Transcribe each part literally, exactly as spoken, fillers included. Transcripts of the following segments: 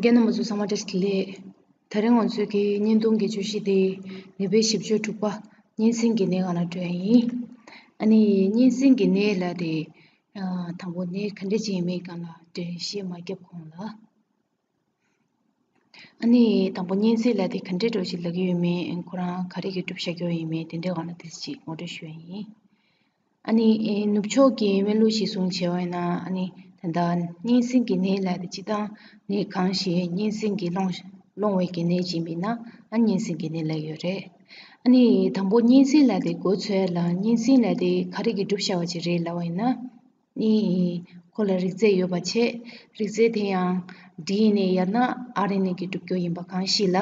རྒན་རྣམ་པ་ཚོ་ཚང་མ་བཀྲ་ཤིས་བདེ་ལེགས། དེ་རིང་ང་ཚོའི་གི་བརྙན་ཐུང་གི་བརྗོད་གཞི་དེ་ནད་པའི་ཞིབ་དཔྱོད་དྲུག་པ་གཉན་སྲིན་གྱི་ནད་སྒང་ལ་འགྲོ་ཡ་ཡིན། ཨ་ནི་གཉན་སྲིན་གྱི་ནད་ལབ་དེ་ཨ་དང་པོ་ནད་ག་འདྲ་ཅིག་ཡིན་མིན་སྒང་ལ་འགྲེལ་བཤད་མ་བརྒྱབ་གོང་ལ། ཨ་ནི་དང་པོ་གཉན་སྲིན་ལབ་དེ་ག་འདྲའི་འདྲ་ཞིག་ལབ་ཀྱི་ཡོད་མེད། ཁོ་རང་ག་རེ་གི་གྲུབ་བཞག་ཡོད་ཡིན་མེད་དེ་འདྲའི་སྒང་ལ་དེ་ཅིག་ངོ་སྤྲོད་ཞུ་ཡ་ཡིན། ཨ་ནི་ཨེ་ནུབ་ཕྱོགས་ཀྱི་སྨན་ལུགས་གཞིར་བཟུང་བྱས་པ་ཡིན་ན། ཨ་ནི་ད་ལྟ་གཉན་སྲིན་གྱི་ནད་ལབ་དེ་སྤྱིར་བཏང་ནད་གང་ཞིག་གཉན་སྲིན་གྱིས་སློང་སློང་བའི་གི་ནད་ཅིག་ཡིན་ན་ཨ་གཉན་སྲིན་གྱི་ནད་ལབ་ཡོད་རེད། ཨ་ནི་དང་པོ་གཉན་སྲིན་ལབ་དེ་མགོ་ཚོས་ལ་གཉན་སྲིན་ལབ་དེ་ག་རེ་གི་གྲུབ་བཞག་པ་ཅིག་རེད་ལབ་པ་ཡིན་ན། ནི་ཁོ་ལ་རིགས་རྫས་ཡོད་པ་བྱས། རིགས་རྫས་དེ་ཡང་ཌི་ཨེན་ཨེ་ཡང་ན་ཨར་ཨེན་ཨེ་གི་གྲུབ་ཀྱོག་ཡིན་པ་གང་ཞིག་ལ།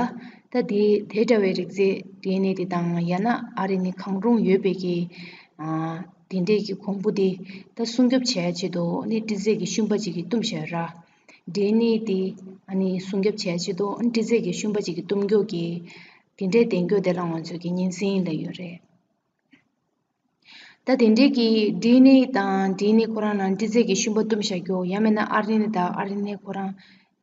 ད་དེ་དེ་འདྲ་བའི་རིགས་རྫས་ཌི་ཨེན་ཨེ་དེ་དང་ཡང་ན་ཨར་ཨེན་ཨེ་གང་རུང་ཡོད་པའི་གི་ཨ་དེ་འདྲས་ཀྱི་གོང་བུ་དེ་ད་སྲུང་སྐྱོབ་བྱེད་ཡ་ཆེད་དུ་ནི་སྤྲི་རྫས་ཀྱི་ཤུན་པ་ཅིག་གིས་བཏུམས་བཞག་ཡོད་ར། ཌི་ཨེན་ཨེ་དེ་ཨ་ནི་སྲུང་སྐྱོབ་བྱེད་ཡ་ཆེད་དུ་སྤྲི་རྫས་ཀྱི་ཤུན་པ་ཅིག་གིས་བཏུམས་ཀྱོག་གི་དེ་འདྲས་ལྡན་ཀྱོག་དེ་ལ་ང་ཚོས་ཀྱི་གཉན་སྲིན་ལབ་ཡོད་རེད། ད་དེ་འདྲའི་གི་ཌི་ཨེན་ཨེ་དང་ཌི་ཨེན་ཨེ་ཁོ་རང་ནང་སྤྲི་རྫས་ཀྱི་ཤུན་པ་བཏུམས་བཞག་རྒྱུ། ཡང་མིན་ན་ཨར་ཨེན་ཨེ་དང་ཨར་ཨེན་ཨེ་ཁོ་རང་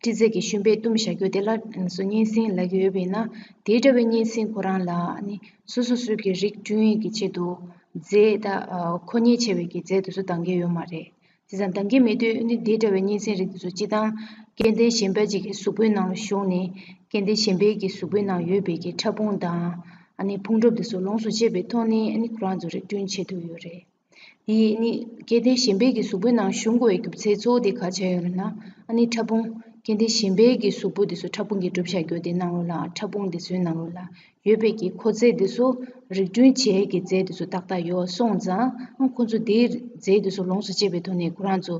སྤྲི་རྫས་ཀྱི་ཤུན་པས་བཏུམས་བཞག་རྒྱུ་དེ་ལ་སོ་གཉན་སྲིན་ལབ་ཀྱི་ཡོད་པས་ན། དེ་འདྲ་བའི་གཉན་སྲིན་ཁོ་རང་ལ་ཨ་ནི་སོ་སོ་སོའི་གི་རིགས་བསྐྲུན་ཡས་ཀྱི་ཆེད་དུ་རྫས་ད་མཁོ་མཉེན་ཆེ་བའི་གི་རྫས་དེ་ཚོ་འདང་གི་ཡོད་མ་རེད། བྱས་ཙང་འདང་གི་མེད་དུས་ནི་དེ་འདྲ་བའི་གཉན་སྲིན་རིགས་དེ་ཚོ་སྤྱིར་བཏང་སྐྱེ་ལྡན་གཞན་པ་ཅིག་གི་གཟུགས་པོའི་ནང་ལ་ཞུགས་ནས། སྐྱེ་ལྡན་གཞན་པའི་གི་གཟུགས་པོའི་ནང་ཡོད་པའི་གི་ཕྲ་ཕུང་དང་ཨ་ནི་ཕུང་གྲུབ་དེ་ཚོ་ལོངས་སུ་སྤྱད་པའི་ཐོག་ནས་ཨ་ནི་ཁོ་རང་ཚོ་རིགས་བསྐྲུན་བྱེད་ཐུབ་ཡོད་རེད། དེ་ནི་སྐྱེ་ལྡན་གཞན་པའི་གི་གཟུགས་པོའི་ནང་ཞུགས་དགོས་པའི་རྒྱུ་མཚན་གཙོ་བོ་དེ་ག་ཆགས་ཡོད་ལབ་ན། ཨ་ནི་ཕྲ་ཕུང་སྐྱེ་ལྡན་གཞན་པའི་གི་གཟུགས་པོ་དེ་ཚོ་ཕྲ་ཕུང་གིས་གྲུབ་བཞག་རྒྱུ་དེ་ནང་ལོགས་ལ་ཕྲ་ཕུང་དེ་ཚོའི་ནང་ལོགས་ལ་ཡོད་པའི་གི་མཁོ་རྫས་དེ་ཚོ་རིགས་བསྐྲུན་བྱེད་ཀྱི་རྫས་དེ་ཚོ་ཏག་ཏག་ཡོད་སོང་ཙང་། ཨ་ཁོ་ཚོ་དེའི་རྫས་དེ་ཚོ་ལོངས་སུ་སྤྱད་པའི་ཐོག་ནས་ཁོ་རང་ཚོ་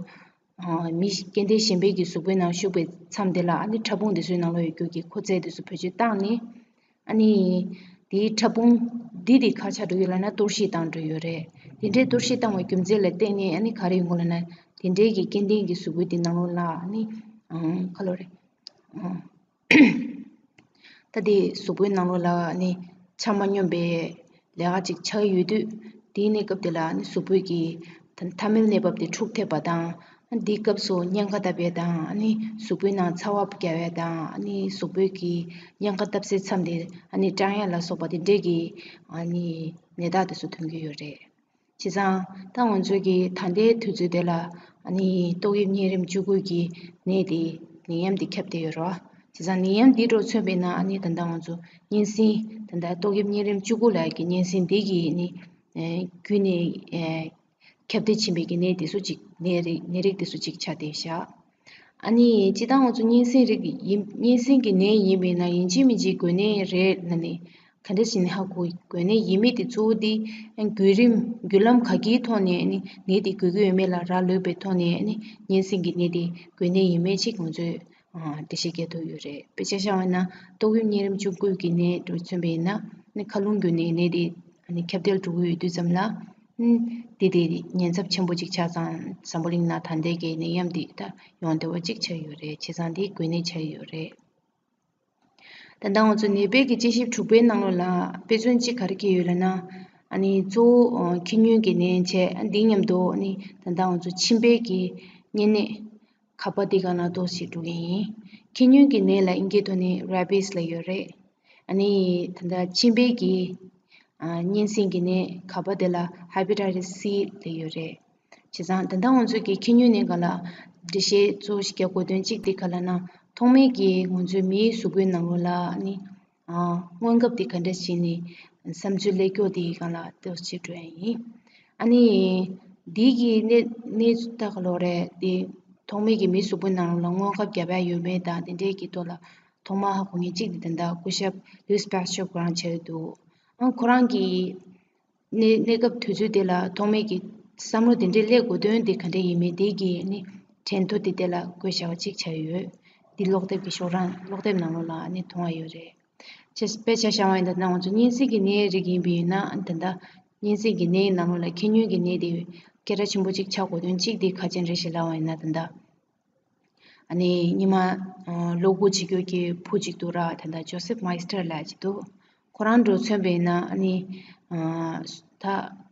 ཨ་མི་སྐྱེ་ལྡན་གཞན་པའི་གི་གཟུགས་པོའི་ནང་ཞུགས་པའི་མཚམས་དེ་ལ་ཨ་ནི་ཕྲ་ཕུང་དེ་ཚོའི་ནང་ལོགས་ཡོད་རྒྱུ་གི་མཁོ་རྫས་དེ་ཚོ་བེད་སྤྱོད་བཏང་ནས། ཨ་ནི་དེའི་ཕྲ་ཕུང་འདི་དེ་ག་ཆགས་འགྲོ་ཡོད་ལབ་ན་གཏོར་བཤིག་བཏང་འགྲོ་ཡོད་རེད། དེ་འདྲའི་གཏོར་བཤིག་བཏང་བའི་རྒྱུ་མཚན་ལ་བརྟེན་ནས་ཨ་ནི་ག་རེ་ཡོང་གི་ལབ་ན། དེ་འདྲའི་གི་སྐྱེ་ལྡན་གྱི་གཟུགས་པོ་དེ་ནང་ལོགས་ལ་ཨ་ནི་ཨང་ག་ལོ་རེད། ཨང་ད་དེ་གཟུགས་པོའི་ནང་ལོགས་ལ་ཨ་ནི་ཆ་མ་སྙོམས་པའི་ལས་ཀ་ཅིག་ཆགས་ཡོད་དུས། དེའི་གནས་སྐབས་དེ་ལ་ཨ་ནི་གཟུགས་པོའི་གི་ཐ་ཐ་མལ་གནས་བབ་དེ་འཁྲུག་ཐེབས་པ་དང་། ཨ་འདིའི་སྐབས་སུ་གཉན་ཁ་བཏབ་ཡས་དང་། ཨ་ནི་གཟུགས་པོའི་ནང་ཚ་བ་རྒྱག་ཡས་དང་། ཨ་ནི་གཟུགས་པོའི་གི་གཉན་ཁ་བཏབ་སའི་མཚམས་དེ་ཨ་ནི་སྐྲངས་ཡས་ལ་སོགས་པ་དེ་འདྲས་ཀྱི་ཨ་ནི་ནད་རྟགས་དེ་ཚོ་ཐོན་གྱི་ཡོད་རེད། བྱས་ཙང་ད་ང་ཚོའི་གི་ད་ལྟའི་དུས་ཚོད་དེ་ལ་ཨ་ནི་ཏོག་དབྱིབས་གཉན་རིམས་བཅུ་དགུ་གི་ནད་དེ་ནད་ཡམས་དེ་ཁྱབ་བསྡད་ཡོད་རེད་བ། བྱས་ཙང་ནད་ཡམས་འདི་འདྲ་མཚོན་པས་ན་ཨ་ནི་ད་ལྟ་ང་ཚོ་གཉན་སྲིན་ད་ལྟ་ཏོག་དབྱིབས་གཉན་རིམས་བཅུ་དགུ་ལབ་ཀྱི་གཉན་སྲིན་འདི་གི་ནི་ཨེ་བརྒྱུད་ནས་ཨེ་ཁྱབ་གདལ་ཕྱིན་པའི་གི་ནད་དེ་ཚོ་ཅིག་ནད་རིགས་ནད་རིགས་དེ་ཚོ་ཅིག་ཆགས་བསྡད་བཞག། ཨ་ནི་སྤྱིར་བཏང་ང་ཚོ་གཉན་སྲིན་རིགས་ཡིན། གཉན་སྲིན་གྱི་ནད་ཡིན་པས་ན་ཡིན་གཅིག་མིན་གཅིག་འགོས་ནད་རེད་ལབ་ནས་ག་འདྲ་ཞིག་ནས་ཧ་གོ། འགོས་ནད་ཡིན་མིན་དེ་གཙོ་བོ་དེ་བརྒྱུད་རིམ་བརྒྱུད་ལམ་ག་གིའི་ཐོག་ནས་ནི་ནད་དེ་འགོས་ཀྱི་ཡོད་མེད་ལ་རག་ལུས་པའི་ཐོག་ནས་ནི་གཉན་སྲིན་གྱི་ནད་དེ་འགོས་ནད་ཡིན་མིན་ཅིག་ང་ཚོས་འགྲེལ་བཤད་རྒྱག་ཐུབ་ཡོད་རེད། དཔེ་ཆ་བཞག་པ་ན་ཏོག་དབྱིབས་གཉན་རིམས་བཅུ་དགུ་གི་ནད་འདྲ་མཚོན་པ་ཡིན་ན་ནི་མཁའ་རླུང་བརྒྱུད་ནས་ནད་དེ་ནི་ཁྱབ་གདལ་འགྲོ་གི་ཡོད་དུས་ཙམ་ལ། ཨུམ། དེ་དེ་ཉེན་ཚབས་ཆེན་པོ་ཅིག་ཆགས་ཙང་འཛམ་བུ་གླིང་ནང་ད་ལྟའི་གི་ནད་ཡམས་འདི་ད་ཡོང་བདེ་བ་ཅིག་ཆགས་ཡོད་རེད། བྱས་ཙང་འདི་འགོས་ནད་ཆགས་ཡོད་རེད། ད་ལྟ་ང་ཚོ་ནད་པའི་གི་དཔྱད་ཞིབ་དྲུག་པའི་ནང་ལོགས་ལ་དཔེ་མཚོན་གཅིག་ག་རེ་འཁྱེར་ཡོད་ལབ་ན། ཨ་ནི་གཙོ་བོ་ཁྱི་སྨྱོན་གྱི་ནད་བྱས། ཨ་འདི་མཉམ་དུ་ཨ་ནི་ད་ལྟ་ང་ཚོ་མཆིན་པའི་གི་གཉན་ནད་ཁ་པ་འདི་ག་ན་འདུག་སེ་འགྲོ་གི་ཡིན། ཁྱི་སྨྱོན་གྱི་ནད་ལ་དབྱིན་སྐད་ཐོག་ནས་རེ་བིས་ལབ་ཡོད་རེད། ཨ་ནི་ད་ལྟ་མཆིན་པའི་གི་ཨ་གཉན་སྲིན་གྱི་ནད་ཁ་པ་དེ་ལ་ཧེ་པ་ཊའི་ཊིས་སི་ལབ་ཡོད་རེད། བྱས་ཙང་ད་ལྟ་ང་ཚོས་ཀྱི་ཁྱི་སྨྱོན་ནད་སྒང་ལ་འགྲེལ་བཤད་གཙོ་བོ་ཞིག་རྒྱག་དགོས་དོན་གཅིག་དེ་ག་ལབ་ན། ཐོག་མའི་གི་ང་ཚོའི་མིའི་གཟུགས་པོའི་ནང་ལོགས་ལ་ཨ་ནི་ཨ་སྔོན་ཁབ་དེ་ག་འདྲ་ཞིག་ནི་བསམ་ཚུལ་ལས་སྐྱོ་དེའི་སྒང་ལ་ལྟོས་བྱེད་འགྲོ་ཡ་ཡིན། ཨ་ནི་འདི་གི་གནས་གནས་ཚུལ་ད་ག་ལོ་རེད་དེ། ཐོག་མའི་གི་མིའི་གཟུགས་པོའི་ནང་ལོགས་ལ་སྔོན་ཁབ་བརྒྱབ་ཡ་ཡོད་མེད་དང་དེ་འདྲའི་གི་ཐོག་ལ་ཐོག་མ་ཧ་གོ་མཁན་གཅིག་དེ་ད་ལྟ་སྐུ་ཞབས་ལུས་པཱ་སྐྱོབ་ཁོ་རང་ཆགས་ཀྱི་འདུག། ཨ་ཁོ་རང་གི་གནས་གནས་སྐབས་དུས་ཚོད་དེ་ལ་ཐོག་མའི་གི་བསམ་བློ་དེ་འདྲའི་སླེབས་དགོས་དོན་དེ་ག་འདྲ་ཡིན་མིན་དེ་གི་ནི་དྲན་ཐོ་དེ་དེ་ལ་བཀོད་བཞག་པ་གཅིག་ཆགས་ཡོད། འདི་ཀློག་དེབ་ཀྱི་ཤོག་གྲངས་ཀློག་དེབ་ནང་ལོགས་ལ་ནི་མཐོང་བ་ཡོད་རེད། ཅེས་དཔེ་ཆ་བཞག་པ་ཡིན་ན་ད་ལྟ་ང་ཚོ་གཉན་སྲིན་གྱི་ནད་རིགས་ཡིན་པ་ཡིན་ན་ད་ལྟ་གཉན་སྲིན་གྱི་ནད་ནང་ལོགས་ལ་ཁྱི་སྨྱོན་གྱི་ནད་དེ་སྐད་གྲགས་ཆེན་པོ་གཅིག་ཆགས་དགོས་དོན་གཅིག་དེ་ག་རེ་རེད་ཞེས་ལབ་པ་ཡིན་ན། ད་ལྟ་ཨ་ནི་སྔོན་མ་ཨ་གློག་སྒུལ་བྱེད་རྒྱུ་གི་བུ་གཅིག་འདུག་ར། ད་ལྟ་ཇོ་སེབ་མའི་སི་ཊར་ལབ་ཅིག་འདུག། ཁོ་རང་འདྲ་མཚོན་པ་ཡིན་ན་ཨ་ནི་ཨ་ད་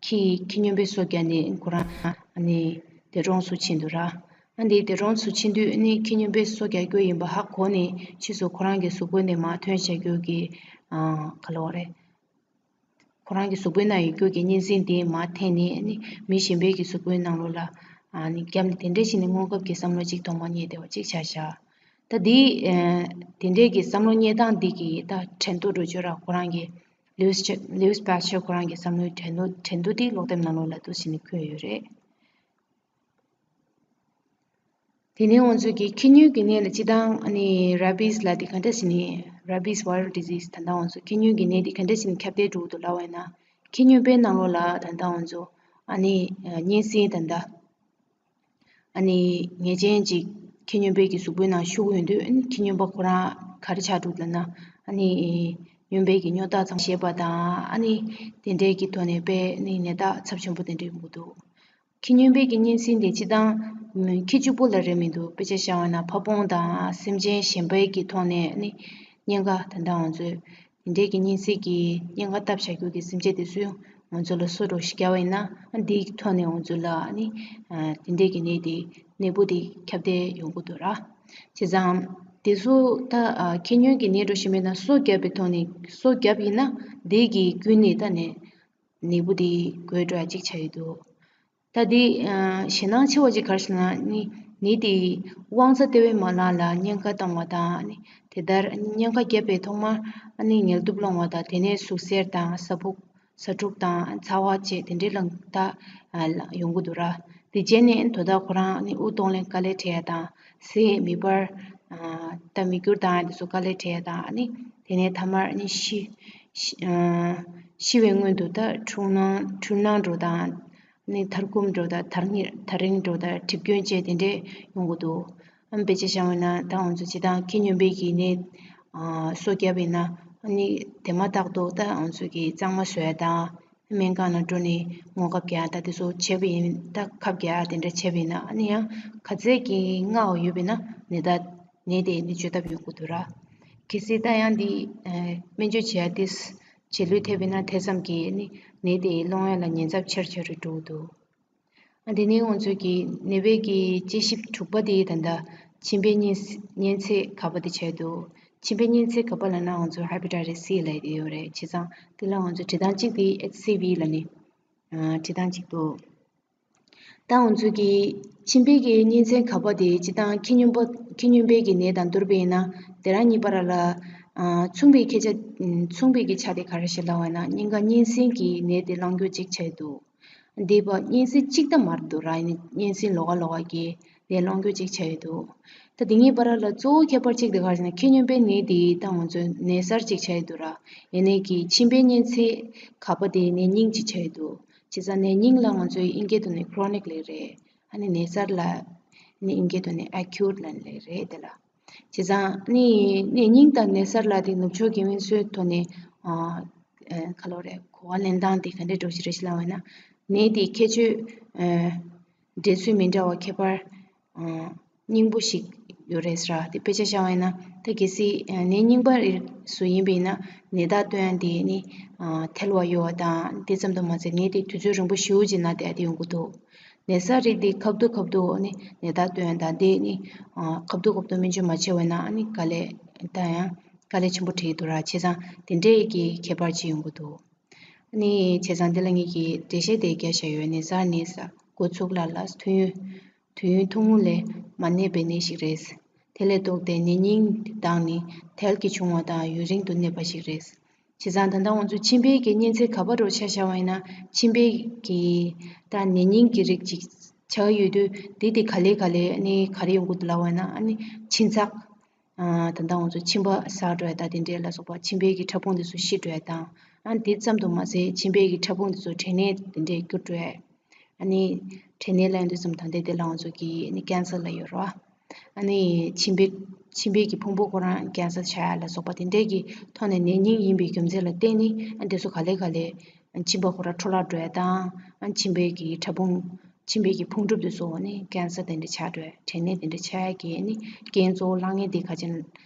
ཁྱི་ཁྱི་སྨྱོན་པའི་སོ་བརྒྱབ་ནས་ཁོ་རང་ཨ་ནི་འདས་གྲོངས་སུ་ཕྱིན་འདུག་ར། ཨ་འདི་དེ་རོང་ཚུར་ཕྱིན་དུས་ནི་ཁྱི་སྨྱོན་པས་སོ་རྒྱག་རྒྱུ་ཡིན་པ་ཧ་གོ་ནས་ཕྱིས་སུ་ཁོ་རང་གི་གཟུགས་པོ་ནས་མར་ཐོན་བྱ་རྒྱུ་གི་ཨ་ག་ལབ་དགོས་རེད། ཁོ་རང་གི་གཟུགས་པོའི་ནང་ཡོད་རྒྱུ་གི་གཉན་སྲིན་དེ་མར་འཐེན་ནས་ནི་མི་གཞན་པའི་གི་གཟུགས་པོའི་ནང་ལོགས་ལ་ཨ་ནི་བརྒྱབ་ནས་དེ་འདྲ་བྱས་ནས་སྔོན་ཁབ་ཀྱི་བསམ་བློ་གཅིག་ཐོག་མར་རྙེད་བསྡད་པ་གཅིག་ཆགས་བཞག་ད་འདི་ཨ་དེ་འདྲའི་གི་བསམ་བློ་རྙེད་སྟངས་འདི་གི་ད་ཁྲེན་ཏུའུ་འགྲོ་བརྗོད་ར་ཁོ་རང་གི་ལིའུ་སི་ལིའུ་སི་པེ་སི་ཆར་ཁོ་རང་གི་བསམ་བློའི་ཁྲེན་ཏུའུ་ཁྲེན་ཏུའུ་དེ་ཀློག་དེབ་ནང་ལོགས་ལ་འདུག་སེ་ནས་འཁོད་ཡོད་རེད། དེ་ནས་ང་ཚོས་ཀྱི་ཁྱི་སྨྱོན་གྱི་ནད་ལ་སྤྱིར་བཏང་ཨ་ནི་རེ་བིས་ལབ་དེ་ག་འདྲ་ཞིག་ནི་རེ་བིས་ཝའི་རལ་ཌི་ཟི་ཟི་ད་ལྟ་ང་ཚོ་ཁྱི་སྨྱོན་གྱི་ནད་དེ་ག་འདྲ་ཞིག་ནི་ཁྱབ་གདལ་འགྲོ་གི་འདུག་ལབ་པ་ཡིན་ན། ཁྱི་སྨྱོན་པའི་ནང་ལོགས་ལ་ད་ལྟ་ང་ཚོ་ཨ་ནི་གཉན་སྲིན་ད་ལྟ་ཨ་ནི་ཉེས་ཅན་ཅིག་ཁྱི་སྨྱོན་པའི་གི་གཟུགས་པོའི་ནང་ཤོར་གྱི་ཡོད་དུས་ཨ་ནི་ཁྱི་སྨྱོན་པ་ཁོ་རང་ག་རེ་ཆགས་འགྲོ་ལབ་ན་ཨ་ནི་སྨྱོན་པའི་གི་སྨྱོ་རྟགས་ཙམ་ཤེས་པ་དང་ཨ་ནི་དེ་འདྲའི་གི་ཐོག་ནས་དཔེ་ནི་ནད་རྟགས་ཚབས་ཆེན་པོ་དེ་འདྲ་ཡོང་གི་འདུག་ཁྱི་སྨྱོན་པའི་གི་གཉན་སྲིན་དེ་སྤྱིར་བཏང་ཁྱི་གཅིག་པོ་ལ་རེད་མི་འདུག་དཔེ་ཆ་བཞག་པ་ན་ཕ་བོང་དང་སེམས་ཅན་གཞན་པའི་གི་ཐོག་ནས་ནི་གཉན་ཁ་ད་ལྟ་ང་ཚོས་དེ་འདྲའི་གི་གཉན་སྲིན་གྱི་གཉན་ཁ་བཏབ་བྱ་རྒྱུ་གི་སེམས་ཅན་དེ་ཚོས་ང་ཚོ་ལ་སོ་འདྲ་ཞིག་བརྒྱབ་པ་ཡིན་ན་འདིའི་ཐོག་ནས་ང་ཚོ་ལ་ནི་དེ་འདྲའི་གི་ནད་དེ་ནད་འབུ་དེ་ཁྱབ་གདལ་ཡོང་གི་འདུག་ར། བྱས་ཙང་དེ་ཚོ་ད་ཁྱི་སྨྱོན་གྱི་ནད་འགྲོ་བཞིན་པ་ཡིན་ན་སོ་བརྒྱབ་པའི་ཐོག་ནས་སོ་བརྒྱབ་ཡིན་ན་དེ་གི་རྐྱེན་ནས་ད་ནི་ནད་འབུ་དེ་འགོས་འགྲོ་ཡ་གཅིག་ཆགས་ཡོད་འདུག་ད་འདི་ཨ་ཞེད་སྣང་ཆེ་བ་ཅིག་ག་རེ་ཟེར་ན་ནི་ནད་དེའི་དབང་རྩ་ལྟེ་བའི་མ་ལག་ལ་གཉན་ཁ་བཏང་བ་དང་ནི་དེ་ལྟར་གཉན་ཁ་བརྒྱབ་པའི་ཐོག་མར་ཨ་ནི་ངལ་དུབ་སློང་བ་དང་དེ་ནས་ཟུག་གཟེར་དང་ས་སྦུག་ས་འཁྲུག་དང་ཚ་བ་བཅས་དེ་འདྲའི་ལ་ད་ཨ་ཡོང་གི་འདུག་ར། དེ་རྗེས་ནས་དོ་བདག་ཁོ་རང་ནི་དབུགས་གཏོང་ལེན་དཀའ་ལས་འཕྲད་ཡ་དང་ཟས་མེད་པར་ཨ་ད་མིག་འགྱུར་དང་དེ་ཚོ་དཀའ་ལས་འཕྲད་ཡ་དང་ནི་དེ་ནས་ཐ་མར་ནི་ཤི་ཤི་ཨ་ཤི་བའི་སྔོན་དུ་ད་འཁྲུལ་སྣང་འཁྲུལ་སྣང་འགྲོ་དང་། ནི་མཐར་འཁུམས་འགྲོ་དང་ཐག་ཉེ་ཐག་རིང་འགྲོ་དང་གྲིབ་སྐྱོན་བཅས་དེ་འདྲས་ཡོང་གི་འདུག་ཨ་ནི་དཔེ་ཆ་བཞག་པ་ན་ད་ང་ཚོ་སྤྱིར་བཏང་ཁྱི་སྨྱོན་པའི་གི་ནད་ཨ་སོ་བརྒྱབ་པ་ཡིན་ན་ཨ་ནི་དེ་མ་ཐག་ཏུ་ད་ང་ཚོ་གི་གཙང་མ་བཟོ་ཡ་དང་སྨན་ཁང་ལ་འགྲོ་ནས་སྔོ་ཁབ་རྒྱག་ཡ་ད་དེ་ཚོ་བྱས་པ་ཡིན་ད་ཁབ་རྒྱག་ཡ་དེ་འདྲ་བྱས་པ་ཡིན་ན་ཨ་ནི་ཡང་ག་ཚད་ཀྱི་སྔ་བ་ཡོད་པ་ཡིན་ན་ནད་ད་ནད་དེ་ནི་བཅོས་ཐབས་ཡོང་གི་འདུག་ར། གལ་སྲིད་ད་ཡང་འདི་ཨ་སྨན་བཅོས་བྱེད་ཡ་དེ་བྱེད་ལུགས་ཐེབས་པ་ཡིན་ན་དེ་ཙམ་གྱིས་ནི་ནད་དེ་སློང་ཡ་ལ་ཉེན་ཚབས་ཆེར་ཆེར་རུ་འགྲོ་གི་འདུག་ཨ་དེ་ནས་ང་ཚོས་ཀྱི་ནད་པའི་གི་དཔྱད་ཞིབ་དྲུག་པ་དེ་ད་ལྟ་མཆིན་པའི་གཉན་གཉན་ཚད་ག་པ་དེ་བྱས་འདུག་མཆིན་པའི་གཉན་ཚད་ག་པ་ལབ་ན་ང་ཚོ་ཧེ་པ་ཊའི་ཊའི་ཊི་སི་སི་ལབ་ཡ་དེ་ཡོད་རེད། བྱས་ཙང་དེ་ལ་ང་ཚོ་བྲིས་སྟངས་གཅིག་དེ་ཨེཆ་སི་ཝི་ལབ་ནས་ཨ་བྲིས་སྟངས་གཅིག་འདུག་ད་ང་ཚོས་ཀྱི་མཆིན་པའི་གི་གཉན་ཚད་ག་པ་དེ་སྤྱིར་བཏང་ཁྱི་སྨྱོན་པ་ཁྱི་སྨྱོན་པའི་གི་ནད་དང་བསྡུར་བ་ཡིན་ན་དེ་རང་གཉིས་བར་ལ་ཨ་མཚུངས་པའི་ཁྱད་ཆ་མཚུངས་པའི་གི་ཆ་དེ་ག་རེ་ཞིག་ལབ་པ་ཡིན་ན་སྙིང་ག་གཉན་སྲིན་གྱི་ནད་དེ་སློང་རྒྱུ་གཅིག་ཆགས་འདུག་འདི་པ་གཉན་སྲིན་གཅིག་ད་མར་འདུག་ར། ཡིན་ན་གཉན་སྲིན་ལོགས་ཀ་ལོགས་ཀ་གི་ནད་སློང་རྒྱུ་གཅིག་ཆགས་ཡོད་འདུག་ད་དེ་གཉིས་བར་ལ་གཙོ་བོ་ཁྱད་པར་གཅིག་དེ་ག་རེ་ཟེར་ན་ཁྱི་སྨྱོན་པའི་ནད་དེ་ད་ང་ཚོའི་ནད་གསར་གཅིག་ཆགས་ཡོད་འདུག་ར། ཡིན་ནའི་གི་མཆིན་པའི་གཉན་ཚད་ག་པ་དེ་ནད་རྙིང་གཅིག་ཆགས་ཡོད་འདུག་བྱས་ཙང་ནད་རྙིང་ལ་ང་ཚོའི་དབྱིན་སྐད་ཐོག་ནས་ཁོ་རོ་ནིག་ལབ་རེད། ཨ་ནི་ནད་གསར་ལ་ནི་དབྱིན་སྐད་ཐོག་ནས་ཨེ་ཁྱུ་ཊི་ལབ་ལབ་རེད་དེ་ལ། བྱས་ཙང་ནི་ནད་རྙིང་དང་ནད་གསར་ལ་དེ་ནུབ་ཕྱོགས་ཀྱི་སྨན་གསོའི་ཐོག་ནས་ཨ་ཨ་ག་ལབ་རེད། གོ་བ་ལེན་སྟངས་དེ་ག་འདྲས་འགྲོ་གི་རེད་ལབ་པ་ཡིན་ན། ནད་དེའི་ཁྱད་ཆོས་ཨ་འདྲེས་ཚུལ་མི་འདྲ་བ་ཁྱད་པར་ཨ་སྙིང་པོ་ཞིག་ཡོད་རེད་ཟེར་ར། དེ་དཔེ་ཆ་བཞག་པ་ཡིན་ན་ད་གལ་སྲིད་ཨ་ནད་རྙིང་པ་རིགས་སུ་ཡིན་པ་ཡིན་ན་ནད་རྟགས་སྟོན་ཡ་དེ་ནི་ཨ་ཐལ་བ་ཡོད་པ་དང་དེ་ཙམ་དུ་མ་ཟད་ནད་དེ་དུས་ཚོད་རིང་པོ་ཞེ་པོ་ཅིག་ན་དེ་ཨ་དེ་ཡོང་གི་འདུག་ནད་གསར་རིགས་འདི་ཁ་ཐུག་ཁ་ཐུག་ནི་ནད་རྟགས་སྟོན་དང་དེ་ནི་ཨ་ཁ་ཐུག་ཁ་ཐུག་སྨན་བཅོས་མ་བྱས་པ་ན་ནི་དཀའ་ལས་ད་ཡང་དཀའ་ལས་ཆེན་པོ་འཕྲད་ཀྱི་འདུག་ར། བྱས་ཙང་དེ་འདྲའི་གི་ཁྱད་པར་ཅིག་ཡོང་གི་འདུག་ནི་བྱས་ཙང་འདི་ལ་ངེད་ཀྱིས་འགྲེལ་བཤད་དེ་རྒྱག་བཞག་ཡོད། ནད་གསར་ནི་ས་འགོ་ཚུགས་ལ་ལ་དུས་ཡུན་དུས་ཡུན་ཐུང་ངུ་ལས་མ་གནས་པའི་ནད་ཞིག་རེད། དེ་ལས་ལྡོག་སྟེ་ནད་རྙིང་དེ་དག་ནི་དལ་གྱིས་བྱུང་བ་དང་ཡུན་རིང་དུ་གནས་པ་ཞིག་རེད། བྱས་ཙང་ད་ལྟ་ང་ཚོ་མཆིན་པའི་གི་གཉན་ཚད་ག་པར་འགྲོ་ཆ་བཞག་པ་ཡིན་ན་མཆིན་པའི་གི་ད་ནད་རྙིང་གི་རིགས་ཅིག་ཆགས་ཡོད་དུས་དེ་དེ་ག་ལེ་ག་ལེ་ནི་ག་རེ་ཡོང་གི་འདུག་ལབ་པ་ཡིན་ན་ཨ་ནི་མཆིན་ཚགས་ཨ་ད་ལྟ་ང་ཚོ་མཆིན་པ་ཟག་འགྲོ་ཡ་ད་དེ་འདྲའི་ལ་སོགས་པ་མཆིན་པའི་གི་ཕྲ་ཕུང་དེ་ཚོ་ཤི་འགྲོ་ཡ་དང་ཨ་ནི་དེ་ཙམ་དུ་མ་ཟད་མཆིན་པའི་གི་ཕྲ་ཕུང་དེ་ཚོ་བྲེགས་ནད་དེ་འདྲའི་འགྱུར་འགྲོ་ཡ། ཨ་ནི་བྲེགས་ནད་ལ་ཡོང་དུས་ཙམ་དང་དེ་དེ་ལ་ང་ཚོ་གི་ཨ་ནི་ཀེན་སར་ལབ་ཡོད་རེད་བ། ཨ་ནི་མཆིན་པའི་མཆིན་པའི་གི་ཕུང་པོ་ཁོ་རང་ཀེན་སར་ཆགས་ཡ་ལ་སོགས་པ་དེ་འདྲའི་གི་ཐོག་ནས་ནད་རྙིང་ཡིན་པའི་རྒྱུ་མཚན་ལ་བརྟེན་ནས་ཨ་ནི་དེ་ཚོ་ག་ལེ་ག་ལེ་མཆིན་པ་ཁོ་རང་འཕྲོ་བརླག་འགྲོ་ཡ་དང་ཨ་ནི་མཆིན་པའི་གི་ཕྲ་ཕུང་མཆིན་པའི་གི་ཕུང་གྲུབ་དེ་ཚོ་ཨ་ནི་ཀེན་སར་དེ་འདྲ་ཆགས་འགྲོ་ཡ་བྲེགས་ནད་དེ་འདྲ་ཆགས་ཡ་གི་ཨ་ནི་རྐྱེན་གཙོ་བོ་བསླང་མཁན་དེ་ག་ཅན།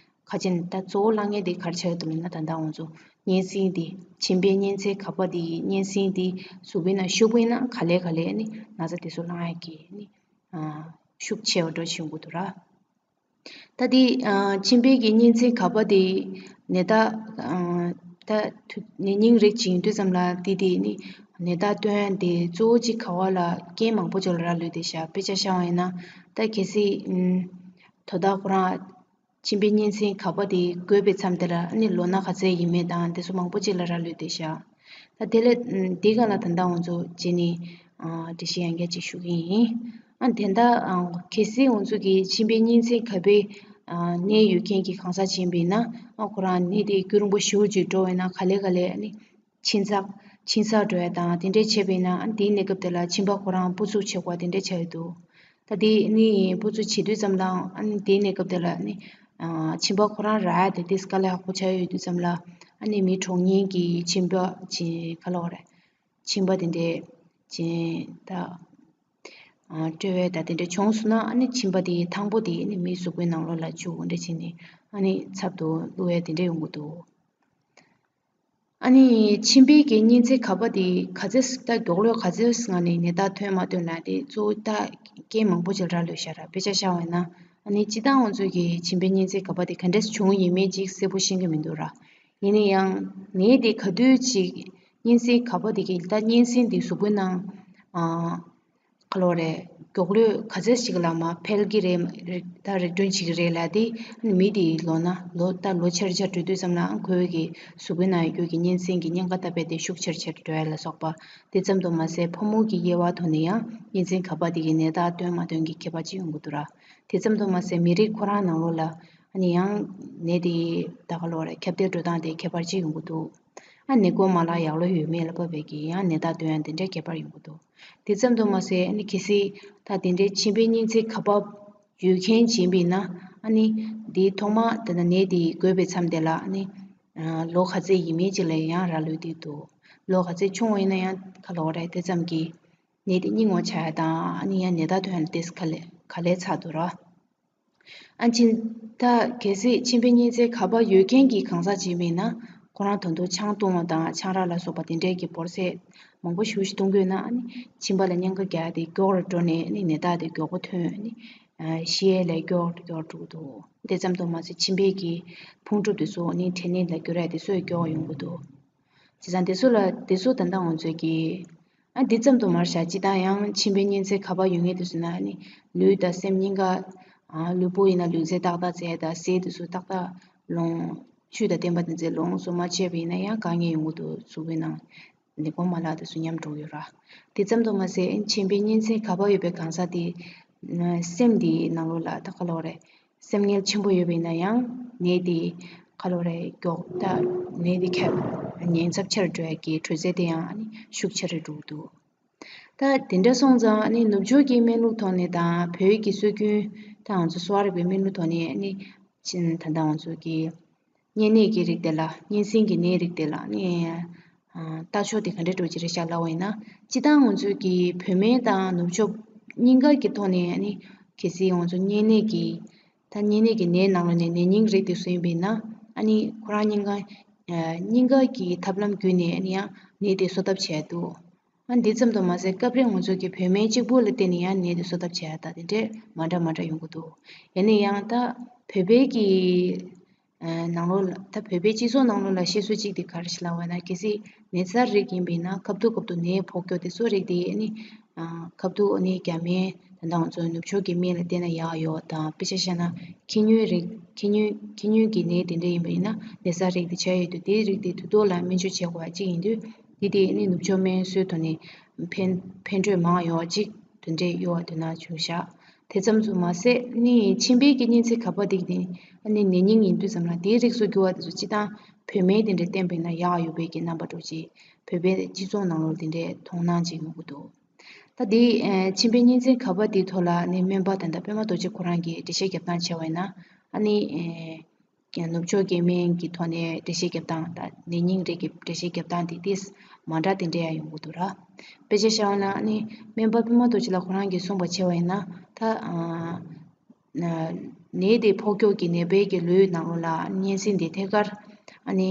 ཁ་ཅན་ད་གཙོ་བོ་བསླང་མཁན་དེ་ག་རེ་ཆགས་ཡོད་དམ་ལབ་ན་ད་ལྟ་ང་ཚོ་གཉན་སྲིན་དེ་མཆིན་པའི་གཉན་ཚད་ག་པ་དེ་གཉན་སྲིན་དེ་གཟུགས་པོའི་ནང་ཤོར་པ་ཡིན་ན་ག་ལེ་ག་ལེ་ནི་ན་ཚ་དེ་ཚོ་བསླང་ཡ་གི་ནི་ཨ་ ཤུགས་ཆེ་བ་འདྲ་བྱུང་གི་འདུག་ར། ད་དེ་ཨ་མཆིན་པའི་གི་གཉན་ཚད་ག་པ་དེ་ནད་རྟགས་ཨ་ད་ཐུ་ནད་རྙིང་རིགས་ཅིག་ཡིན་དུས་ཙམ་ལ་དེ་དེ་ནི་ནད་རྟགས་སྟོན་དེ་གཙོ་བོ་གཅིག་ག་བ་ལ་རྐྱེན་མང་པོ་ཅིག་ལ་རག་ལུས་ཏེ་ཤག་དཔེ་ཆ་བཞག་པ་ཡིན་ན་ད་གལ་སྲིད་ཨམ་དོ་བདག་ཁོ་རང་མཆིན་པའི་གཉན་ཚད་ག་པ་དེ་འགོས་པའི་མཚམས་དེ་ལ་ཨ་ནི་ལོ་ན་ག་ཚད་ཡིན་མིན་དང་དེ་ཚོ་མང་པོ་ཅིག་ལ་རག་ལུས་ཏེ་ཤག་ད་དེ་ལས་ཨམ་དེ་ག་ལ་ད་ལྟ་ང་ཚོ་རྗེས་ནས་ཨ་འགྲེལ་བཤད་ཡང་བསྐྱར་ཅིག་ཞུ་གི་ཡིན། ཨ་དེ་ད་ཨ་གལ་སྲིད་ང་ཚོ་གི་མཆིན་པའི་གཉན་ཚད་ག་པའི་ཨ་ནད་ཡོད་མཁན་གྱི་གང་ཟག་ཅིག་ཡིན་པ་ཡིན་ན་ཨ་ཁོ་རང་ནད་དེ་རྒྱུན་རིང་པོ་ཞེ་པོ་ཅིག་འགྲོ་བས་ན་ག་ལེ་ག་ལེ་ཨ་ནི་འཆི་ཚགས་འཆི་ཚགས་འགྲོ་ཡ་དང་དེ་འདྲས་བྱས་པ་ཡིན་ན་ཨ་ནི་དེའི་གནས་སྐབས་དེ་ལ་མཆིན་པ་ཁོ་རང་སྤུ་ཚུགས་བྱེད་དགོས་པ་དེ་འདྲས་ཆགས་ཡོད་འདུག་ད་དེ་ནི་སྤུ་ཚུགས་བྱེད་དུས་ཙམ་ལའང་ཨ་ནི་དེའི་གནས་སྐབས་དེ་ལ་ནི་ཨ་མཆིན་པ་ཁོ་རང་རག་ཡ་དེ་ཏིས་དཀའ་ལས་ཁག་པོ་ཆགས་ཡོད་དུས་ཙམ་ལ་ཨ་ནི་མི་གྲོངས་མཁན་གྱི་མཆིན་པ་ཅིག་ག་ལབ་དགོས་རེད། མཆིན་པ་དེ་འདྲས་ཅིག་ད་ཨ་སྤྲོད་པ་ད་དེ་འདྲས་བྱུང་སོང་ན་ཨ་ནི་མཆིན་པ་དེ་ཐང་པོ་དེ་ཨ་ནི་མིའི་གཟུགས་པོའི་ནང་ལོགས་ལ་བཅུག་འདྲ་བྱས་ནས་ཨ་ནི་ཚབ་ཏུ་བླུག་ཡ་དེ་འདྲས་ཡོང་གི་འདུག་ཨ་ནི་མཆིན་པའི་གི་གཉན་ཚད་ག་པ་དེ་ག་ཚད་ད་མགྱོགས་ལོས་ག་ཚད་སྔ་ནས་ནད་རྟགས་ཐོན་མ་ཐོན་ལ་དེ་གཙོ་བོ་ད་རྐྱེན་མང་པོ་ཅིག་རག་ལུས་ཤག་ར། དཔེ་ཆ་བཞག་པ་ཡིན་ན་ཨ་ནི་སྤྱིར་བཏང་ང་ཚོ་གི་མཆིན་པའི་གཉན་ཚད་ག་པ་དེ་ག་འདྲས་བྱུང་ཡིན་མིན་ཅིག་གསལ་པོ་ཤེས་ཀྱི་མི་འདུག་ར། ཡིན་ན་ཡང་ནད་དེ་ག་དུས་ཅིག་གཉན་སྲིན་ག་པ་དེ་གི་ད་གཉན་སྲིན་དེ་གཟུགས་པོའི་ནང་ཨ་ག་ལབ་དགོས་རེད། མགྱོགས་ལོས་ག་ཚད་ཞིག་ལ་མར་འཕེལ་གྱི་རེད། རིགས་ད་རིགས་མཐུན་བྱེད་ཀྱི་རེད་ལབ་དེ་མི་དེའི་ལོ་ན་ལོ་ད་ལོ་ཆེར་ཆེར་འགྲོ་དུས་ཙམ་ལའང་ཁོའི་གི་གཟུགས་པོའི་ནང་ཡོད་རྒྱུ་གི་གཉན་སྲིན་གྱི་གཉན་ཁ་ད་རྦད་དེ་ཤུགས་ཆེར་ཆེར་འགྲོ་ཡ་ལ་སོགས་པ། དེ་ཙམ་དུ་མ་ཟད་ཕོ་མོ་གི་དབྱེ་བ་ཐོག་ནས་ཡང་གཉན་སྲིན་ག་པ་དེ་གི་ནད་རྟགས་སྟོན་མ་སྟོན་གྱི་ཁྱད་པར་ཅིག་ཡོང་གི་འདུག་ར། དེ་ཙམ་དུ་མ་ཟད་མི་རིགས་ཁོ་རང་ནང་ལོགས་ལ་ཨ་ནི་ཡང་ནད་དེའི་ད་ག་ལབ་དགོས་རེད། ཁྱབ་གདལ་འགྲོ་སྟངས་དེ་ཁྱད་པར་ཅིག་ཡོང་གི་འདུག་ཨ་ནི་འགོས་མ་ལགས་ཡག་ལོས་ཡོད་མེད་ལ་བབས་པའི་གི་ཡང་ནད་རྟགས་སྟོན་ཡ་དེ་འདྲའི་ཁྱད་པར་ཡོང་གི་འདུག་དེ་ཙམ་དུ་མ་ཟད་ཨ་ནི་གལ་སྲིད་ད་དེ་འདྲའི་མཆིན་པའི་གཉན་ཚད་ག་པ་ཡོད་མཁན་ཅིག་ཡིན་པ་ཡིན་ན་ཨ་ནི་དེའི་ཐོག་མ་དེ་ན་ནད་དེ་འགོས་པའི་མཚམས་དེ་ལ་ཨ་ནི་ལོ་ག་ཚད་ཡིན་མིན་ཅིག་ལ་ཡང་རག་ལུས་བསྡད་འདུག་ལོ་ག་ཚད་ཆུང་བ་ཡིན་ན་ཡང་ག་ལབ་དགོས་རེད། དེ་ཙམ་གྱིས་ནད་དེ་རྙིང་བ་ཆགས་ཡ་དང་ཨ་ནི་ཡང་ནད་རྟགས་ཐོན་ཡ་ཏིས་ག་ལེ་ག་ལེ་ཚ་འདུག་ར། ཨ་ནི་ད་གལ་སྲིད་མཆིན་པའི་གཉན་ཚད་ག་པ་ཡོད་མཁན་གྱི་གང་ཟག་ཅིག་ཡིན་ན་ཁོ་རང་ད་དུང་ཆང་འཐུང་བ་དང་ཆང་རག་ལ་སོགས་པ་དེ་འདྲས་ཀྱི་བོར་ཚད་མང་པོ་ཞེ་པོ་ཞིག་འཐུང་གི་ཡོད་ན་ཨ་ནི་མཆིན་པ་ལ་གཉན་ཁ་རྒྱག་ཡ་དེ་མགྱོགས་རུ་འགྲོ་ནས་ཨ་ནི་ནད་རྟགས་དེ་མགྱོགས་པོ་ཐོན་ཨ་ནི་ཤི་ཡས་ལས་མགྱོགས་རུ་མགྱོགས་རུ་འགྲོ་གི་འདུག་དེ་ཙམ་དུ་མ་ཟད་མཆིན་པའི་གི་ཕུང་གྲུབ་དེ་ཚོ་ཨ་ནི་བྲེད་ནད་ལ་འགྱུར་ཡ་དེ་ཚོ་ཡང་མགྱོགས་ཡོང་གི་འདུག་བྱས་ཙང་དེ་ཚོ་ལ་དེ་ཚོ་ད་ལྟ་ང་ཚོས་ཀྱི་ཨ་འདི་ཙམ་དུ་མར་བཞག་སྤྱིར་བཏང་ཡང་མཆིན་པའི་གཉན་ཚད་ག་པར་ཡོད་མཁན་དེ་ཚོ་ན་ནི་ལུས་དང་སེམས་གཉིས་ཀ་ཨ་ལུས་པོ་ཡིན་ན་ལུས་རྩལ་ཏག་ཏག་རྩེ་དང་ཟས་དེ་ཚོ་ཏག་ཏག་ལོངས། བཅུད་དང་ལྡན་པ་དེ་ཚོ་ལོངས་སུ་མ་སྤྱད་པ་ཡིན་ན་ཡང་དཀའ་ངལ་ཡོང་གི་འདུག་གཟུགས་པོའི་ནང་ནད་འགོག་མ་ལག་དེ་ཚོ་ཉམས་འགྲོ་གི་ཡོད་ར། དེ་ཙམ་དུ་མ་ཟད་མཆིན་པའི་གཉན་ཚད་ག་པར་ཡོད་པའི་གང་ཟག་དེ་སེམས་དེའི་ནང་ལོགས་ལ་ད་ག་ལབ་དགོས་རེད། སེམས་ངལ་ཆེན་པོ་ཡོད་པ་ཡིན་ན་ཡང་ནད་དེ་ག་ལབ་དགོས་རེད། མགྱོགས་ད་ནད་དེ་ཁྱབ་ཉེན་ཚབས་ཆེར་འགྲོ་ཡ་གི་དྲོད་ཚད་དེ་ཡང་ཨ་ནི་ཤུགས་ཆེ་རུ་འགྲོ་གི་འདུག་ད་དེ་འདྲ་སོང་ཙང་ཨ་ནི་ནུབ་ཕྱོགས་ཀྱི་སྨན་ལུགས་ཐོག་ནས་དང་བོད་ཀྱི་སྲོལ་རྒྱུན་ད་ང་ཚོ་གསོ་བ་རིག་པའི་སྨན་ལུགས་ཐོག་ནས་ཨ་ནི་ད་ལྟ་ང་ཚོ་གི་གཉན་ནད་ཀྱི་རིགས་དེ་ལ་གཉན་སྲིན་གྱི་ནད་རིགས་དེ་ལ་ནི་ཨ་ལྟ་ཕྱོགས་དེ་ག་འདྲ་འགྲོ་གི་རེད་ཤག་ལབ་པ་ཡིན་ན། སྤྱིར་བཏང་ང་ཚོས་ཀྱི་བོད་སྨན་དང་ནུབ་ཕྱོགས་གཉིས་ཀ་གི་ཐོག་ནས་ཨ་ནི་གལ་སྲིད་ང་ཚོ་གཉན་ནད་ཀྱི་ད་གཉན་ནད་ཀྱི་ནད་ནང་ལ་ནས་ནད་རྙིང་རིགས་དེ་ཚོ་ཡིན་པ་ཡིན་ན་ཨ་ནི་ཁོ་རང་གཉིས་ཀ་ཨ་གཉིས་ཀ་གི་ཐབས་ལམ་བརྒྱུད་ནས་ཨ་ནི་ཡང་ནད་དེ་གསོ་ཐབས་བྱས་འདུག་ཨ་འདི་ཙམ་དུ་མ་ཟད་སྐབས་རེ་ང་ཚོ་གི་བོད་སྨན་གཅིག་པུ་ལ་བརྟེན་ནས་ཡང་ནད་དེ་གསོ་ཐབས་བྱས་ཡ་ད་དེ་འདྲས་མ་འདྲ་མ་འདྲ་ཡོང་གི་འདུག་ཡིན་ན་ཡང་ད་བོད་པའི་གི་ནང་ལོགས་ལ་ད་བོད་པའི་སྤྱི་ཚོགས་ནང་ལོགས་ལ་བཤད་སྲོལ་གཅིག་དེ་ག་རེ་ཞིག་ལབ་པ་ན། གལ་སྲིད་ནད་གསར་རིགས་ཡིན་པ་ཡིན་ན་སྐབས་ཐོག་སྐབས་ཐོག་ནད་ཕོག་རྒྱུ་དེ་ཚོ་རིགས་དེ་ཨ་ནི་སྐབས་ཐོག་ཨ་ནི་རྒྱ་སྨན་ད་ལྟ་ང་ཚོ་ནུབ་ཕྱོགས་ཀྱི་སྨན་ལ་བལྟས་ན་ཡག་ཡོད་དང་། དཔེ་ཆ་བཞག་ན་ཁྱི་སྨྱོན་རིགས་ཁྱི་སྨྱོན་ཁྱི་སྨྱོན་གྱི་ནད་དེ་འདྲ་ཡིན་པ་ཡིན་ན་ནད་གསར་རིགས་དེ་ཆགས་ཡོད་དུས་དེའི་རིགས་དེ་དུས་ཐོག་ལ་སྨན་བཅོས་བྱེད་དགོས་པ་གཅིག་ཡིན་དུས་དེ་དེ་ཨ་ནི་ནུབ་ཕྱོགས་སྨན་སྲོལ་ཐོག་ནས་ཕན་ཕན་འབྲས་མང་ཡོད་ཅིག་དེ་འདྲས་ཡོད་པ་དེ་ན་བྱུང་ཤག་དེ་ཙམ་དུ་མ་ཟད་ནི་མཆིན་པའི་གི་གཉན་ཚད་ག་པར་དེ་ནི་ཨ་ནི་ནད་རྙིང་ཡིན་དུས་ཙམ་ལ་དེའི་རིགས་སུ་གྱུར་པ་དེ་ཚོ་སྤྱིར་བཏང་བོད་སྨན་དེ་འདྲ་བསྟེན་པ་ཡིན་ན་ཡག་ཡོད་པའི་གི་རྣམ་པ་འདྲ་ཅིག་བོད་པའི་སྤྱི་ཚོགས་ནང་ལོགས་དེ་འདྲའི་མཐོང་སྣང་ཅིག་ཡོང་གི་འདུག་ད་དེ་ཨ་མཆིན་པའི་གཉན་ཚད་ག་པར་དེའི་ཐོག་ལ་ནི་སྨན་པ་ད་ལྟ་པད་མ་རྡོ་རྗེ་ཁོ་རང་གིས་འགྲེལ་བཤད་རྒྱབ་སྟངས་བྱས་པ་ཡིན་ན་ཨ་ནི་ཨེ། ཀྱང་ནུབ་ཕྱོགས་ཀྱི་སྨན་གྱི་ཐོག་ནས་འགྲེལ་བཤད་རྒྱབ་སྟངས་དང་ནད་རྙིང་རིགས་ཀྱི་འགྲེལ་བཤད་རྒྱབ་སྟངས་དེ་ཏིས་མ་འདྲ་དེ་འདྲ་ཡང་ཡོང་གི་འདུག་ར། དཔེ་ཆ་བཞག་པ་ན་ནི་སྨན་པ་པད་མ་རྡོ་རྗེ་ལགས་ཁོ་རང་གིས་གསུངས་པ་བྱས་པ་ཡིན་ན་ད་ཨ་ནད་དེ་ཕོག་ཀྱོག་གི་ནད་པའི་གི་ལུས་ནང་ལོགས་ལ་གཉན་སྲིན་དེ་ཐད་ཀར་ཨ་ནི་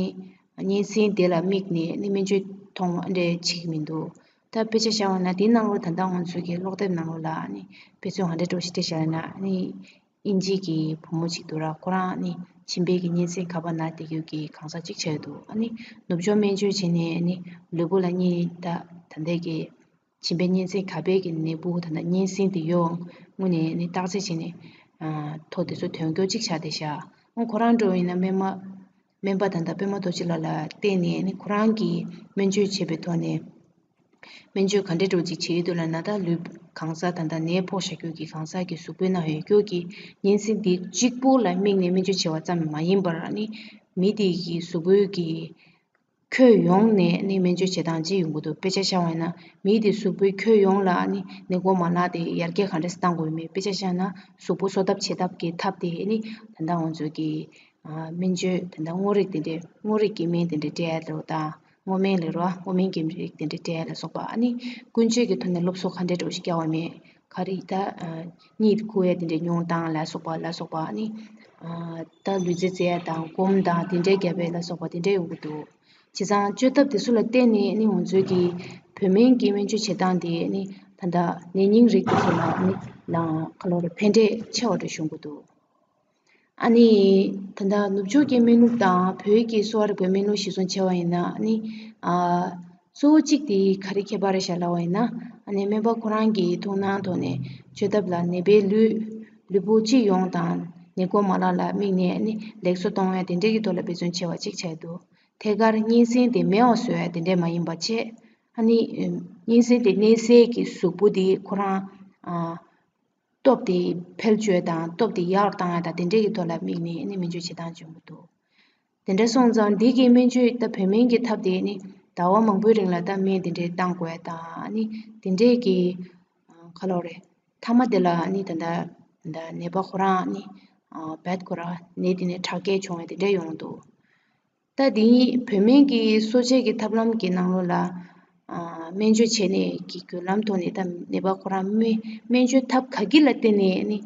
གཉན་སྲིན་དེ་ལ་དམིགས་ནས་ནི་སྨན་བཅོས་མཐོང་བ་འདྲ་བྱེད་ཀྱི་མི་འདུག་ད་དཔེ་ཆ་བཞག་པ་ན་དེའི་ནང་ལོགས་ད་ལྟ་ང་ཚོའི་གི་ཀློག་དེབ་ནང་ལོགས་ལ་ནི་དཔེ་མཚོན་ག་འདྲ་འདྲ་བོ་ཞིག་སྤྲད་བཞག་ཡོད་ན་ནི། དབྱིན་ཇིའི་གི་བུ་མོ་ཅིག་འདུག་ར། ཁོ་རང་ནི་མཆིན་པའི་གི་གཉན་སྲིན་ཁ་པར་ན་བསྡད་རྒྱུ་གི་གང་ཟག་ཅིག་ཆགས་ཡོད་འདུག་ཨ་ནི་ནུབ་ཕྱོགས་སྨན་བཅོས་བྱས་ནས་ནི་ལུས་པོ་ལ་གཉིད་ད་ད་ལྟའི་གི་མཆིན་པའི་གཉན་སྲིན་ཁ་པའི་གི་ནད་འབུ་ད་ལྟ་གཉན་སྲིན་དེ་ཡོད་སྔོན་ནས་ནི་བརྟག་དཔྱད་བྱས་ནས་ཐོ་དེ་ཚོ་ཐོན་རྒྱུ་ཅིག་ཆགས་བསྡད་ཤག་ཨ་ཁོ་རང་འདྲ་བོ་ཡིན་ན་སྨན་མ་སྨན་པ་ད་ལྟ་པད་མ་རྡོ་རྗེ་ལགས་ལ་བལྟས་ནས་ནི་ཁོ་རང་གིས་སྨན་བཅོས་བྱས་པའི་ཐོག་ནས། སྨན་བཅོས་ག་འདྲའི་འདྲ་བོ་ཅིག་བྱེད་ཀྱི་འདུག་ལབ་ན། ད་ལུས་གང་ཟག་ད་ལྟ་ནད་ཕོག་བཞག་རྒྱུ་གི་གང་ཟག་གི་གཟུགས་པོའི་ནང་ཡོད་རྒྱུ་གི་གཉན་སྲིན་འདི་གཅིག་པུ་ལ་དམིགས་ནས་སྨན་བཅོས་བྱས་པ་ཙམ་མ་ཡིན་པར་ནི། མི་དེ་གི་གཟུགས་པོའི་གི་ཁྱོན་ཡོངས་ནས་ནི་སྨན་བཅོས་བྱེད་སྟངས་ཅིག་ཡོང་གི་འདུག་དཔེ་ཆ་བཞག་པ་ཡིན་ན་མི་དེ་གཟུགས་པོའི་ཁྱོན་ཡོངས་ལ་ནི་ནད་འགོག་མ་ལག་དེ་ཡར་རྒྱས་ག་འདྲ་སེ་བཏང་དགོས་མེད། དཔེ་ཆ་བཞག་ན་གཟུགས་པོ་གསོ་ཐབས་བྱེད་ཐབས་ཀྱི་ཐབས་དེ་ནི་ད་ལྟ་ང་ཚོ་གི་སྨན་བཅོས་ད་ལྟ་སྔོ་རིགས་དེ་འདྲའི་སྔོ་རིགས་ཀྱི་སྨན་དེ་འདྲའི་སྤྲད་ཡ་ལོ་དང་། སྔོ་སྨན་ལབ་རོ། སྔོ་སྨན་གྱི་རིགས་དེ་འདྲ་སྤྲད་ལ་སོགས་པ། ཨ་ནི་ཀུན་སྤྱོད་ཀྱི་ཐོག་ནས་སློབ་གསོ་ག་འདྲ་འདྲ་བོ་ཞིག་བསྐྱལ་བ་མེད། ག་རེ་ད་གཉིད་ཁུག་ཡ་དེ་འདྲ་ཉུང་བཏང་ལ་སོགས་པ་ལ་སོགས་པ། ཨ་ནི་ད་ལུས་རྩལ་རྩེ་ཡ་དང་སྒོམ་དང་དེ་འདྲའི་རྒྱབ་པའི་ལ་སོགས་པ་དེ་འདྲ་ཡོང་གི་འདུག་བྱས་ཙང་བཅོས་ཐབས་དེ་ཚོ་ལ་བརྟེན་ནས་ནི་ང་ཚོའི་གི་བོད་སྨན་གྱི་སྨན་བཅོས་བྱེད་སྟངས་དེ་ནི་ད་ལྟ་ནད་རྙིང་རིགས་དེ་ཚོ་ལ་ནི་ལའང་ཁ་ལོ་རེ་ཕན་འབྲས་ཆེ་བ་འདྲ་བྱུང་གི་འདུག་ཨ་ནི་ད་ལྟ་ནུབ་ཕྱོགས་ཀྱི་སྨན་ལུགས་དང་བོད་ཀྱི་གསོ་བ་རིག་པའི་སྨན་ལུགས་གཞིར་བཟུང་བྱས་པ་ཡིན་ན། ཨ་ནི་ཨ་གཙོ་བོ་གཅིག་དེ་ག་རེ་ཁྱད་པར་རེད་ཤག་ལབ་པ་ཡིན་ན། ཨ་ནི་སྨན་པ་ཁོ་རང་གི་ཐུགས་སྣང་ཐོག་ནས་བཅོས་ཐབས་ལ་ནད་པའི་ལུས་ལུས་པོ་སྤྱི་ཡོངས་དང་ནད་འགོག་མ་ལག་ལ་དམིགས་ནས་ཨ་ནི་ལེགས་སུ་གཏོང་ཡ་དེ་འདྲའི་གི་ཐོག་ལ་འབད་བརྩོན་ཆེ་བ་གཅིག་བྱས་འདུག་ཐད་ཀར་གཉན་སྲིན་དེ་མེད་པ་བཟོ་ཡ་དེ་འདྲས་མ་ཡིན་པ་བྱས། ཨ་ནི་གཉན་སྲིན་དེ་གནས་སའི་གི་གཟུགས་པོ་དེ་ཁོ་རང་ཨ། སྟོབས་དེ་འཕེལ་བཅོས་དང་སྟོབས་དེ་ཡག་བཏང་ཡ་དང་དེ་འདྲས་ཀྱི་ཐོག་ལ་དམིགས་ནས་ནི་སྨན་བཅོས་བྱེད་སྟངས་བྱུང་གི་འདུག་དེ་འདྲ་སོང་ཙང་འདི་གི་སྨན་བཅོས་ད་བོད་སྨན་གྱི་ཐབས་དེ་ནི་ཟླ་བ་མང་པོའི་རིང་ལ་ད་སྨན་དེ་འདྲས་བཏང་དགོས་ཡ་དང་། ཨ་ནི་དེ་འདྲས་ཀྱི་ཁ་ལོ་རེ་མཐའ་མ་དེ་ལ་ནི་ད་ལྟ་ད་ནད་པ་ཁོ་རང་ནི་བད་ཁོ་རང་ནད་དེ་ནས་དྲག་སྐྱེད་བྱུང་བ་དེ་འདྲས་ཡོང་གི་འདུག་ད་དེ་བོད་སྨན་གྱི་གསོ་དཔྱད་ཀྱི་ཐབས་ལམ་གྱི་ནང་ལོགས་ལ་ཨ་སྨན་བཅོས་བྱས་ནས་ཀྱི་བརྒྱུད་ལམ་ཐོག་ནས་ད་ནད་པ་ཁོ་རང་སྨན་སྨན་བཅོས་ཐབས་ག་གི་ལ་བརྟེན་ནས་ནི་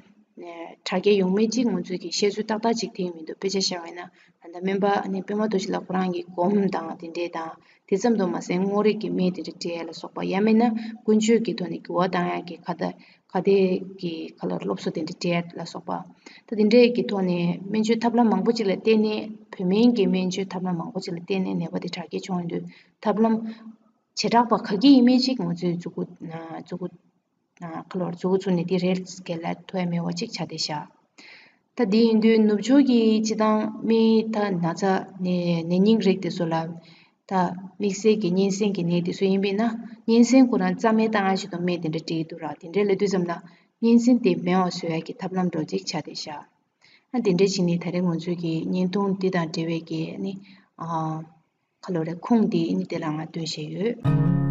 དྲག་སྐྱེད་ཡོང་མིན་གཅིག་ང་ཚོས་ཀྱི་བཤད་ཚུལ་ཏག་ཏག་ཅིག་ཐོན་མི་འདུག་དཔེ་ཆ་བཞག་པ་ཡིན་ན་ད་ལྟ་སྨན་པ་ནི་པད་མ་རྡོ་རྗེ་ལགས་ཁོ་རང་གི་སྒོམ་དང་དེ་འདྲས་དང་དེ་ཙམ་དུ་མ་ཟད་སྔོ་རིགས་ཀྱི་སྨན་དེ་འདྲ་སྤྲད་ལ་སོགས་པ། ཡང་མིན་ན་ཀུན་སྤྱོད་ཀྱི་ཐོག་ནས་འགྱུར་བ་བཏང་ཡག་གི་ཁ་ད། ག་དེ་གི་ཁ་ལོར་སློབ་གསོ་དེ་འདྲ་སྤྲད་ལ་སོགས་པ། ད་དེ་འདྲའི་གི་ཐོག་ནས་སྨན་བཅོས་ཐབས་ལམ་མང་པོ་ཅིག་ལ་བརྟེན་ནས་བོད་སྨན་གྱི་སྨན་བཅོས་ཐབས་ལམ་མང་པོ་ཅིག་ལ་བརྟེན་ནས་ནད་པ་དེ་དྲག་སྐྱེད་བྱུང་ཡོང་དུས་ཐབས་ལམ་བྱེ་བྲག་པ་ག་གི་ཡིན་མིན་ཅིག་ང་ཚོས་མཛུ་གུ་མཛུ་གུ་ཁ་ལོར་མཛུ་གུ་བཙུགས་ནས་དེ་རེད་སྐད་ལ་ཐོ་ཡ་མེད་པ་ཅིག་ཆགས་བསྡད་ཤག་ད་དེ་ཡིན་དུས་ནུབ་ཕྱོགས་ཀྱི་སྤྱི་བཏང་སྨན་ད་ན་ཚ་ནད་ནད་རྙིང་རིགས་དེ་ཚོ་ལ། ད་དམིགས་བསལ་གྱི་གཉན་སྲིན་གྱི་ནད་དེ་ཚོ་ཡིན་པས་ན་གཉན་སྲིན་ཁོ་རང་རྩ་མེད་བཏང་ཡ་ཞིག་དང་སྨན་དེ་འདྲ་སྤྲད་ཀྱི་འདུག་ར། དེ་འདྲ་ལབ་དུས་ཙམ་ལ་གཉན་སྲིན་དེ་མེད་པ་བཟོ་ཡ་གི་ཐབས་ལམ་འདྲ་ཅིག་ཆགས་བསྡད་ཤག་ཨ་དེ་འདྲ་བྱས་ནས་ད་རེས་ང་ཚོའི་གི་བརྙན་ཐུང་འདི་དང་འབྲེལ་བའི་གི་ནི་ཨ་ཁ་ལོ་རེ་ཁུངས་དེ་ནི་དེ་ལ་ང་སྟོན་བཞིན་ཡོད།